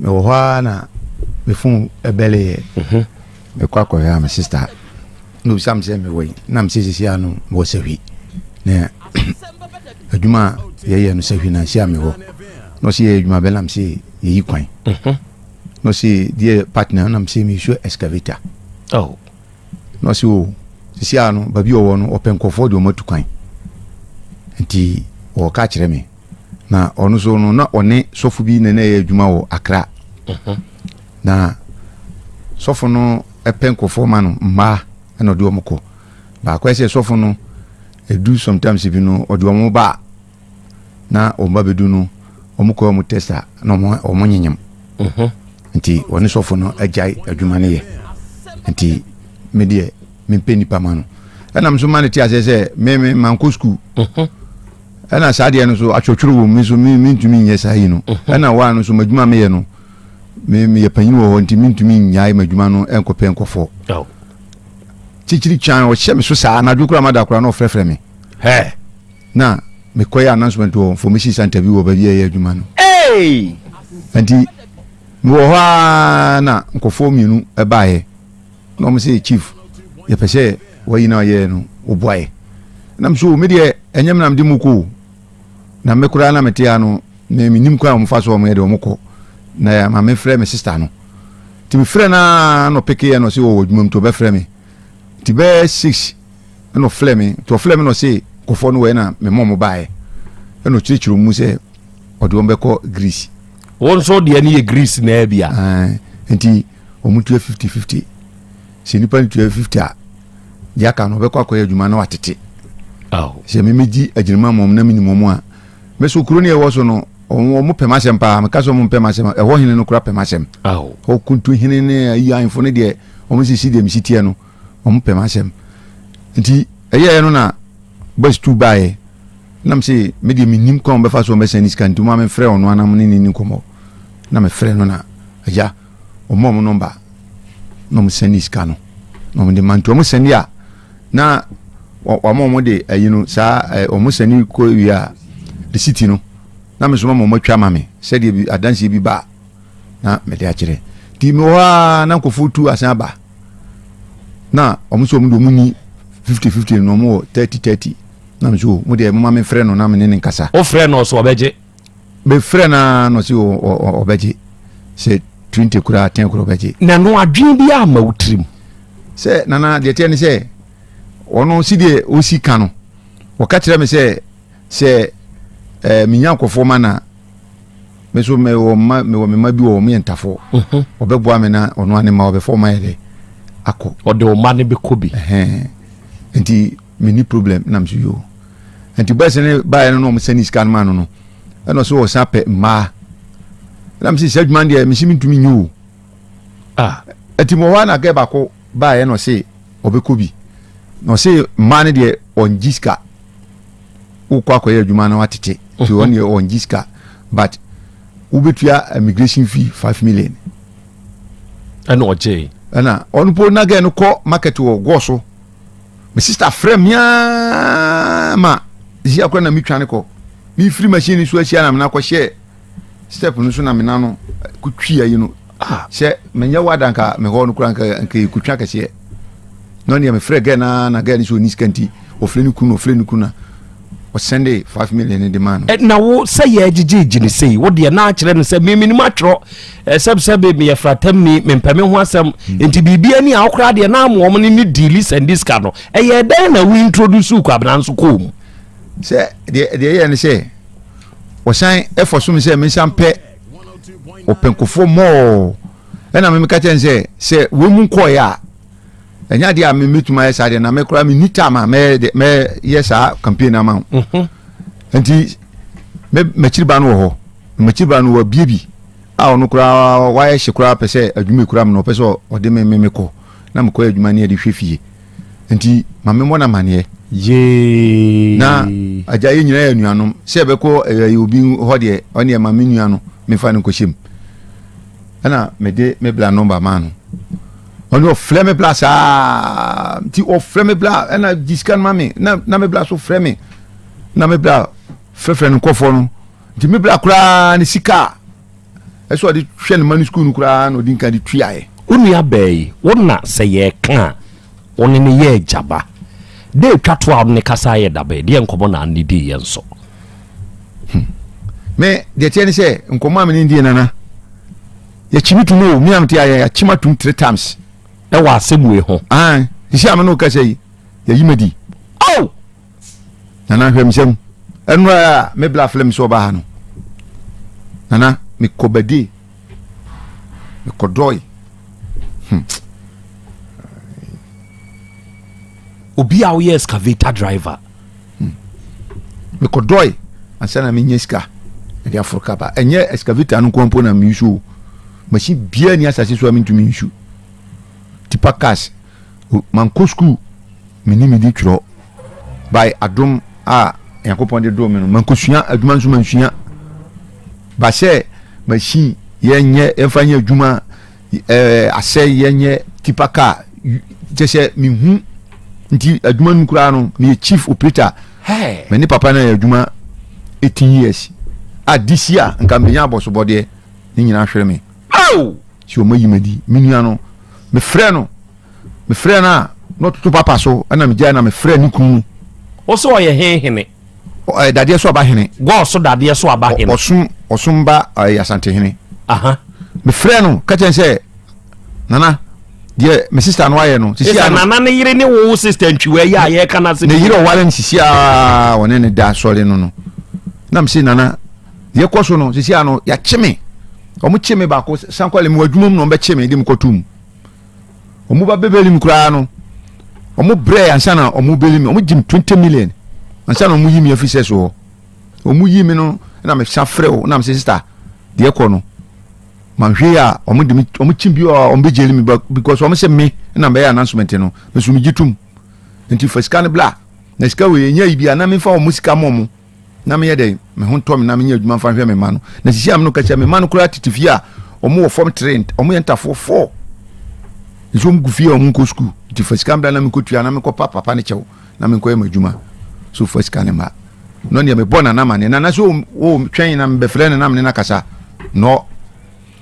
mewɔ hɔ ara na me phone ɛbɛle yɛ. Mekɔ akɔhwɛ a me sister na obisa me sɛ mewɔ yi na me sɛ sisi ano mewɔ sahwi na adwuma a yɛyɛ no sahwi na si a mewɔ na ɔsɛ yɛyɛ adwuma bɛ na me sɛ yɛyi kwan na ɔsɛ deɛ partner na me sɛ mesu excavator. Oh. Na ɔsɛ o sisi ano baabi ɔwɔ no ɔpɛ nkɔfoɔ de ɔmo atu kwan nti ɔka kyerɛ me na ɔno so no na ɔne sɔfo bi na na ɛyɛ adwuma wɔ Accra na sɔfo no pɛ nkurɔfoɔ ma no mmaa ɛna ɔde wɔn kɔ baako ɛsɛ sɔfo no edu sometimes bi no ɔde wɔn ba na wɔn ba bɛdu no wɔn kɔ wɔn test a na wɔn nyenyem nti wɔne sɔfo no agyae adwuma no yɛ nti me deɛ mempɛ nipa ma no ɛna nso ma no te aseɛ sɛ me me mankɔ sukuu ɛna saa deɛ no so atwerɛtwerɛ wɔ mu me nso me mentumi nyɛ saa yi no ɛna waa no nso m'adwuma meyɛ no me meyɛ panyin wɔ hɔ nti mentumi nnyae m'adwuma no ɛnkɔpɛ nkɔfoɔ Oh. kyikyiri kyan ɔhyɛ me so saa anadwo koraa mada koraa na ɔfrɛfrɛ me Hey. Na mekɔyɛ announcement wɔ information center bi wɔ baabi a ɛyɛ adwuma no. Hey! Nti mewɔ hɔ ara na nkurɔfoɔ mmienu baeɛ na wɔn sɛ, chief, yɛpɛ sɛ wayi na ɔyɛɛ no woboaeɛ. Na me so me deɛ ɛnyɛ me na mede mu kɔ o, na me koraa na mete ha no me menim kwan a wɔfa so wɔn yɛ de wɔn kɔ na ma mefrɛ me sister no. Nti mefrɛ no a na ɔpekeeɛ na ɔse ɔwɔ adwuma mu nti ɔbɛfrɛ me. Nti bɛyɛ 6 ɛna ɔfrɛ me. Nti ɔfrɛ me na ɔse nkɔfoɔ no wɔ na mema ɔmo baeɛ. Ɛna ɔkyerɛkyerɛ mu sɛ ɔde wɔn bɛkɔ Greece. Wo nso deɛ no yɛ Greece naa bi a. Nti wɔn tua 50 50. Sɛ nipa no tua 50 a, deɛ aka no ɔbɛkɔ akɔyɛ adwuma na watete. Sɛ memegyi agyinama mɔm na menim wɔn a, me so kuro no yɛwɔ so no, wɔn pɛ m'asɛm paa. Meka sɛ wɔn mpɛ m'asɛm, ɛhɔ hene no kora pɛ m'asɛm. Hɔ kuntu hene ne ayi ahemfo no deɛ, wɔn sisi deɛ mesi teɛ no, wɔn pɛ m'asɛm. Nti ɛyɛɛ no na bus tu baeɛ. Na mese me deɛ mennim kwan wɔbɛfa so wɔbɛsɛn ne sika, nti mo a memfrɛ ɔno anam ne ne ni nkɔmmɔ. Na mefrɛ no na agya wɔn a wɔn nɔmba na wɔn sɛn ne sika no na wɔn de ma. Nti wɔn sɛn a na wɔn a wɔn de ayi no saa ɛ wɔn sɛn kɔ wie a risiti no na me nso ma wɔn atwa ma me sɛdeɛ bi adanseɛ bi ba na mede akyerɛ. Nti mewɔ hɔ a na nkurɔfoɔ tu asan aba na wɔn nso wɔn de wɔn ni 50 50 na wɔn wɔ 30 30 na me nso mo deɛ mo ma me frɛ no na me ne ne nkasa. O frɛ no ɔso ɔbɛgye. Me frɛ no na ɔsi ɔbɛgye sɛ 20 koraa 10 koraa ɔbɛgye. Na no adwene bi ama wo tirim. Sɛ nana deɛ teɛ ne sɛ ɔno si deɛ ɔsi ka no ɔka kyerɛ me sɛ sɛ ɛɛ menya nkɔfoɔ ma na me so mewɔ mma mewɔ me mma bi wɔ wɔn yɛ ntafoɔ ɔbɛboa me na ɔno ane ma ɔbɛfɔ ɔma yɛ dɛ akɔ. Ɔde ɔma ne bɛkɔ bi. Nti menni problem na me so yoo nti bɛs ne baeɛ no na ɔmo sɛne sika no ma no no ɛna ɔsɛ ɔsan pɛ mmaa ɛna me sɛ sɛ adwuma no deɛ mesi mentumi nyɛ o. Ah. Ɛti mɔ hɔ a na gɛ baako baeɛ na ɔse ɔbɛkɔ bi na ɔse mmaa no deɛ ɔngye sika wokɔ akɔyɛ adwuma na watete nti ɔno deɛ ɔngye sika but wobɛtua immigration fee 5 million. Ɛna ɔgye. Ɛna ɔno po na gɛ no kɔ market wɔ gɔɔ so. Me sister frɛ me aa ma zia kora na metwa ne kɔ mefiri machine so ahyia na mena kɔhyɛ step no so na mena no kotwi ayi no sɛ menyɛ wada nka mehɔ no kora nka nka yɛkotwa kɛseɛ na ɔneɛ mefrɛ gɛ na na gɛ no sɛ ɔni sika nti ɔfrɛ ne kunu ɔfrɛ ne kunu na ɔsɛnde 5 million de maa no. Na wo sɛ yɛgyegyegye ne sei, wo deɛ na akyerɛ no sɛ memenim atwerɛ sɛbsɛbe meyɛ fratamni, mempɛ me ho asɛm, nti biribia ni a wokora deɛ na amoɔm ne ne diili sɛnde sika no. Ɛyɛ dɛn na wo introduce Kwabena nso kɔɔ mu? Sɛ deɛ ɛyɛ ne sɛ ɔsan ɛfɔ so me sɛ mensan pɛ ɔpɛnkofoɔ mɔɔ ɛna memeka kyerɛ no sɛ sɛ wei mu nkɔɔeɛ a ɛnyɛ adeɛ a metumi ayɛ saa deɛ na mekora menni time a mɛyɛ saa campaign ama wo. Nti m'akyiri ba no wɔ hɔ, m'akyiri ba no wabie bi a ɔno koraa wayɛ hye koraa pɛ sɛ adwuma ekura me no ɔpɛ sɛ ɔde me me mekɔ na mekɔyɛ adwuma ne yɛde hwɛ fie nti ma memmɔ no amanneɛ. Yee. Na agya yɛ nyinaa yɛ anuanom sɛ ɛbɛkɔ ɛyɛ obi hɔ deɛ ɔne ɛma me nua no memfa no nkɔhyɛ mu ɛna mede me bla nɔmba maa no ɔne ɔfrɛ me bla saa nti ɔfrɛ me bla ɛna gye sika no ma me na na me bla so frɛ me na me bla frɛfrɛ no nkɔfoɔ no nti me bla koraa ne sika a ɛsɛ ɔde hwɛ ne ma no sukuu no koraa na ɔde nka de tuaeɛ. Wo nua baa yi, wo na sɛ yɛreka a, wo ne no yɛ agyaba. Da ɛtwa to a wo ne no kasa yɛ da bɛn? Deɛ nkɔmmɔ na ne diiɛ nso? Me deɛ teɛ ne sɛ nkɔmmɔ a me ne no diiɛ nana yɛkyi me tum o me a mete ayɛ yɛakyi ma tum three times. Ɛwɔ asɛm wei ho. Ae sisi a me ne wo kasa yi yɛyi ma di. Oh! Nana hwɛ me nsam ɛnora a me bla film sɛ ɔba ha no nana mekɔ bade mekɔ dɔe. Obi a woyɛ excavator driver. Mekɔ dɔe ansa na menya sika mede aforo kaba. Ɛnyɛ excavator no nko mpo na meyusu o, machine biara ni asase so a mentumi nsu. Tipa cars mankɔ school menni medi twerɛ by adom a Nyankopɔn de doo me no mankɔsua adwuma nso mansua ba sɛ machine yɛnyɛ yɛmfa nyɛ adwuma ɛɛ asɛ yɛnyɛ tipa car kyɛ sɛ mehu nti adwuma no koraa no meyɛ chief operator. Me ne papa no yɛ adwuma 18 years a this year nka menya abɔsobɔdeɛ ne nyinaa hwere me. Sɛ ɔma yi madi me nua no mefrɛ no mefrɛ no a na ɔtoto papa so ɛna megyae na mefrɛ ne kunu no. Wo sɛ ɔyɛ he hene? Dadeɛ so aba hene. Gɔɔ so dadeɛ so aba hene. Ɔsom ɔsom ba ɛyɛ Asante hene. Aha. Mefrɛ no ka kyerɛ sɛ Nana, deɛ me sister no ayɛ no sisi ano. Nana ne yere ne wo sister ntwiwa yi a yɛka no ase. Ne yere ɔware no sisi a ɔne ne da sɔre no no. Na me se nana, deɛ kɔ so no sisi ano yɛakye me. Wɔn kye me baako sankwale mu adwuma mu na wɔn bɛkye me de me kɔto mu. Wɔn ba bɛbɛli mu koraa no, wɔn brɛ ansa na wɔn bɛli me. Wɔn gye me 20 million ansa na wɔn yi me afiri sɛ so hɔ. Wɔn yi me no na me sa frɛ wo na me se sister deɛ kɔ no. Manhwɛ yi a wɔn de me wɔn kyi bi a wɔn bɛ jail me because wɔn sɛ me na mbɛyɛ announcement no me so me gye tum nti fa sika no bla na sika wei enya yi bi a na me fa wɔn sika mɔ mo na meyɛ dɛ me ho ntɔ me na menyɛ adwuma mfa hwɛ me ma no na sisi a me no kakyɛ me ma no koraa tete fie a wɔn wɔ fam tere wɔn yɛ ntafoɔ fɔɔ nso wɔn gu fie a wɔn nkɔ sukuu nti fa sika bla na me nkɔ tua na me nkɔ pa papa ne kyɛw na me nkɔ yɛ m'adwuma so fa sika ne ma no deɛ mebɔ nana amaneɛ nana sɛ o twɛn na mebɛfrɛ no na mene no akasa no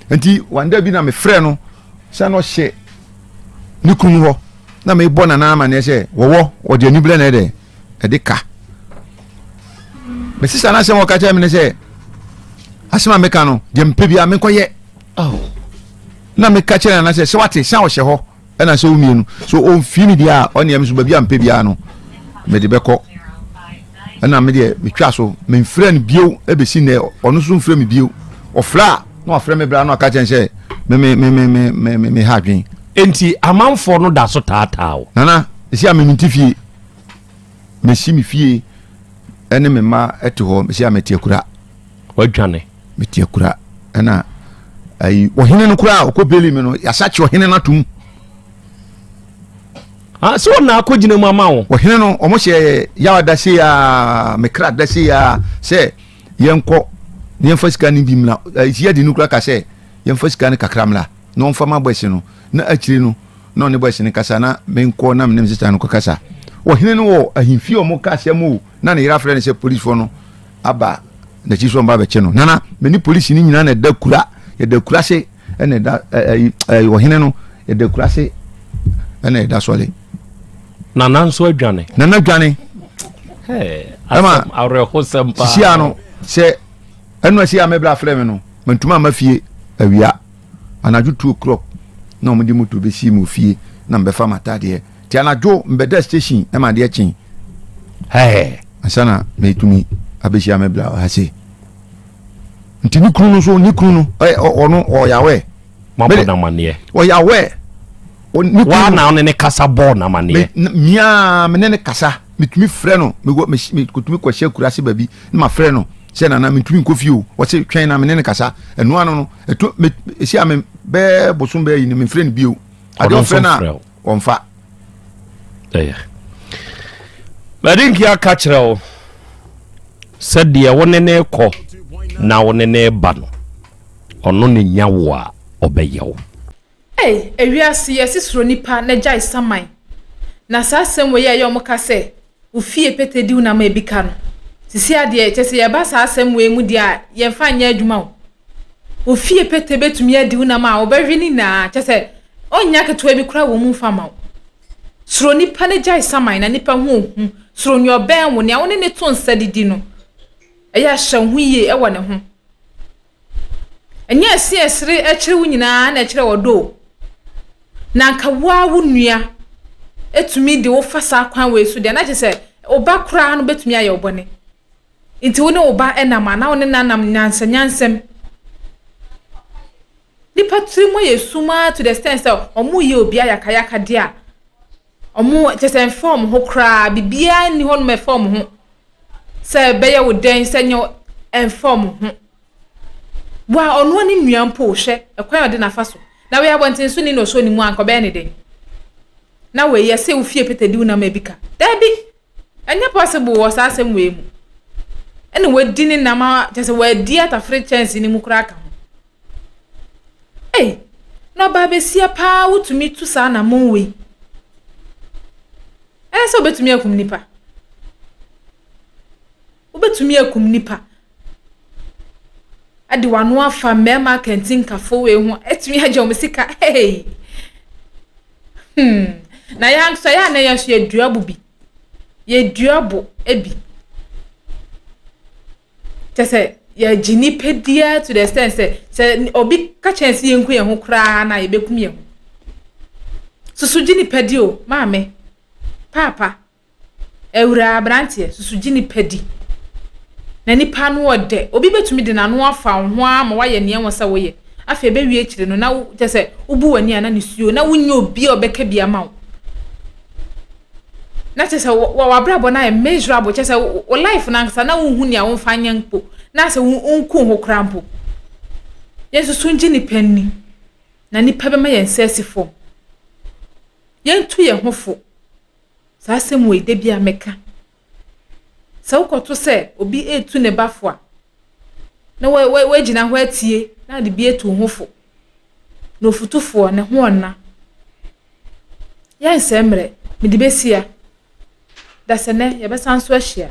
nti wanda bi na mefrɛ no sɛ na ɔhyɛ ne kunu hɔ na mebɔ nana amaneɛ sɛ wɔwɔ ɔde aniberɛ na ɛdɛ ɛde ka mesisa no asɛm ɔka kyerɛ me ne sɛ asɛm a meka no deɛ mepɛ biara menkɔyɛ na meka kyerɛ nana sɛ sɛ wate sɛ ɔhyɛ hɔ Ɛna sɛ wo mmienu so ɔmfii me deɛ a ɔneɛ me so baabi a mpɛ biara no mede bɛkɔ ɛna me deɛ metwa so memfrɛ no bio ɛbɛsi nnɛ ɔno nso mfrɛ me bio ɔfrɛ a na wafrɛ me bra na ɔka kyɛn sɛ me me me me me me me me ha adwen. Enti amanfoɔ no da so taataa wo. Nana, ɛsi a me mente fie mesi me fie ɛne me mma ɛte hɔ mesi a mete akura. Wadwane. Mete akura ɛna ayi ɔhene no koraa ɔkɔ beli mi no yasakye ɔhene no atum. Ah, sɛ ɔna akɔgyina mu ama wo. Ɔhene no ɔmo hyɛ yawa da se ya mekra da se ya sɛ yɛnkɔ na yɛmfa sika no bi mmra ɛsi yɛde no kura ka sɛ yɛmfa sika no kakra mmra na ɔmfa ma bɔɛse no na akyire no na ɔne bɔɛse no kasa na menkɔ na mene me sista no kɔkasa ɔhene no wɔ ahemfie ɔmo ka asɛm o na ne yere afrɛ no sɛ polisifoɔ no aba n'akyi so ɔmba abɛkye no nana me ne polisi no nyinaa na ɛda kura yɛda kura se ɛna ɛda ɛyi ɛyi ɔhene no yɛda kura se ɛna ɛda sɔle. Nana nso adwane. Nana dwane. Ɛma awerɛhosɛm paa. Sisi ano sɛ ɛnu ɛsi a mɛbla afrɛ mi no mɛntuma ama fie awia anadwo 2 o'clock na wɔn de moto bɛsi mu fie na mbɛfa m'ataadeɛ. Nti anadwo mbɛda station ma adeɛ kye hɛɛ ansa na metumi abɛhyia me bla ha sei. Nti ne kunu no so ne kunu no ɔno ɔyɛ awɛ. Mabɔ n'amaneɛ. Ɔyɛ awɛ. Ne kunu waa na ɔne ne kasa bɔɔ n'amaneɛ. Mia me ne ne kasa metumi frɛ no mekɔtumi kɔhyɛ akuraase baabi na mafrɛ no sɛ nana mentumi nkɔ fie o wɔse twɛn na me ne ne kasa ɛno ano no ɛto ɛsi a me bɛɛ bosom bɛɛ yi no memfrɛ no bio adeɛ ɔfrɛ no a Wɔmfa. Ɛyɛ. Mɛde nkia ka kyerɛ wo sɛ deɛ wo ne ne kɔ na wo ne ne ba no, ɔno ne nya wo a ɔbɛyɛ wo. Ei ewiase yɛse suro nipa na gyae saman na saa asɛm wei a ɛyɛ ɔmo ka sɛ Wo fie pete diw na ma ebi ka no. Sisi a deɛ kyɛ sɛ yɛba saa asɛm wei mu deɛ a yɛmfa nyɛ adwuma o. Wo fie pete bɛtumi adi wo nam a wobɛhwe ne nyinaa kyɛ sɛ ɔnnya ketewa bi koraa wɔ mu mfa ma wo. Suro nipa na gyae saman na nipa ho ohu. Suro nea ɔbɛn wo, nea wo ne ne to nsa didi no. Ɛyɛ a hyɛ wo ho yie wɔ ne ho. Ɛnyɛ ɛse a ɛsere kyerɛ wo nyinaa na ɛkyerɛ ɔdɔ o. Na anka wo ara wo nua tumi de wo fa saa kwan wei so deɛ, na kyerɛ sɛ wo ba koraa no bɛtumi ayɛ wo bɔne. Nti wo ne wo ba nam a, na wo ne no anam nyansanyansam. Nipa tiri mu ayɛ sum ara to the extent sɛ wɔreyɛ obi ayakayakadeɛ a, wɔn kyerɛ sɛ ɛmfa wɔn ho koraa, biribiara nni hɔnom a ɛfa wɔn ho. Sɛ ɛbɛyɛ wo dɛn, sɛ nyɛ wo, ɛmfa wɔn ho. Wa ɔno ne nua mpo hwɛ ɛkwan a ɔde n'afa so. Na wei abɔnten so ni na ɔsɔ ne mu a anka ɔbɛyɛ ne dɛn? Na wei yɛse wo fie pete di wo nam ebi ka. Daabi! Ɛnyɛ possible wɔ saa asɛm wei mu. Ɛna wadi ne nam a kyerɛ sɛ wadi atafere kyɛnse no mu koraa ka ho. Ei! Na ɔbaa besia paa wotumi tu saa anamɔn wei. Ɛyɛ sɛ wobɛtumi akum nipa. Wobɛtumi akum nipa. De w'ano afa mmarima akantinkafo wei ho atumi agye wɔn sika. Hey! Hmm. Na yɛn nso yɛ a na yɛn nso yɛdua bo bi. Yɛdua bo bi. Kyɛ sɛ yɛgye nipa diaa to the extent sɛ sɛ obi ka kyɛn sɛ yɛnku yɛn ho koraa na yɛbɛkum yɛn ho. Susu gye nipa di o, maame, paapa, awuraa, aberanteɛ, susu gye nipa di. Na nipa ano ɔdɛ. Obi bɛtumi de n'ano afa wo ho ara ma woayɛ nea ɛwɔ sɛ woyɛ. Afei ɛbɛwie akyire no na wo kyɛ sɛ wobu w'ani a na nisuo na wonyɛ obi a ɔbɛka bi ama wo. Na kyɛ sɛ w'abrabɔ no ayɛ miserable kyɛ sɛ wo life no ankasa na wonhu nea womfa nyɛ mpo na sɛ wonku ho koraa mpo. Yɛnsusu ngye nipa nni na nipa bɛma yɛn nsa asi fam. Yɛntu yɛn ho fo. Saa asɛm wei da bi a meka. Sɛ wokɔto sɛ obi retu ne ba fo a, na woagyina hɔ atie na ade bi atu wo ho fo. Na ofutufoɔ, ne ho ɔnna. Yɛnsɛe mmerɛ, mede bɛsia. Dasɛnɛ, yɛbɛsan so ahyia.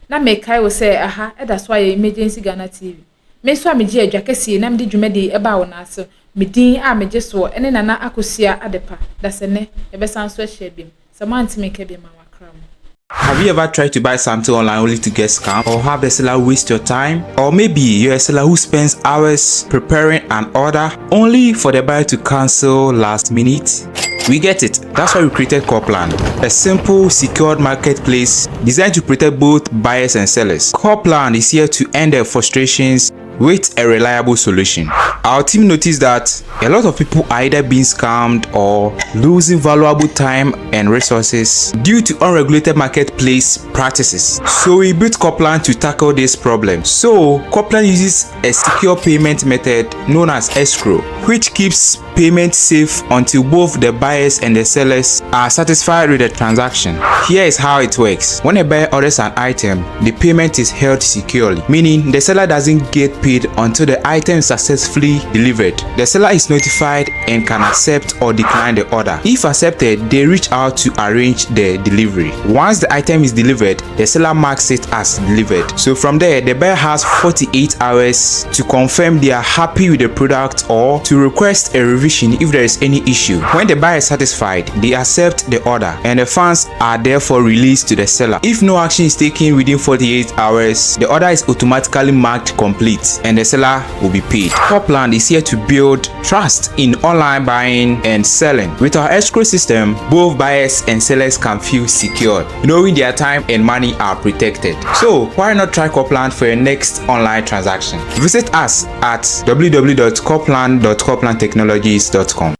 Na mekae wo sɛ aha ɛda so ayɛ Emergency Ghana TV. Me nso a megye adwa kɛseɛ na mede dwumadie yi ɛbaa wo nan ase, me din a megye soɔ ne Nana Akosua Adepa. Dasɛnɛ, yɛbɛsan so ahyia biom. Sɛ moante me nka biom a, wakra mo. Have you ever tried to buy something online only to get scammed or have the seller waste your time? Or maybe you're a seller who spends hours preparing an order only for the buyer to cancel last minute? We get it. That's why we created Corplan, a simple, secured marketplace designed to protect both buyers and sellers. Corplan is here to end their frustrations with a reliable solution. Our team noticed that a lot of people are either being scammed or losing valuable time and resources due to unregulated marketplace practices. So we built Corplan to tackle this problem. So Corplan uses a secure payment method known as escrow, which keeps payment safe until both the buyers and the sellers are satisfied with the transaction. Here is how it works. When a buyer orders an item, the payment is held securely, meaning the seller doesn't get paid until the item is successfully delivered. The seller is notified and can accept or decline the order. If accepted, they reach out to arrange the delivery. Once the item is delivered, the seller marks it as delivered. So from there, the buyer has 48 hours to confirm they are happy with the product or to request a revision if there is any issue. When the buyer is satisfied, they accept the order and the funds are therefore released to the seller. If no action is taken within 48 hours, the order is automatically marked complete and the seller will be paid. Corplan is here to build trust in online buying and selling. With our escrow system, both buyers and sellers can feel secure, knowing their time and money are protected. So why not try Corplan for your next online transaction? Visit us at www.corplan.corplantechnologies.com.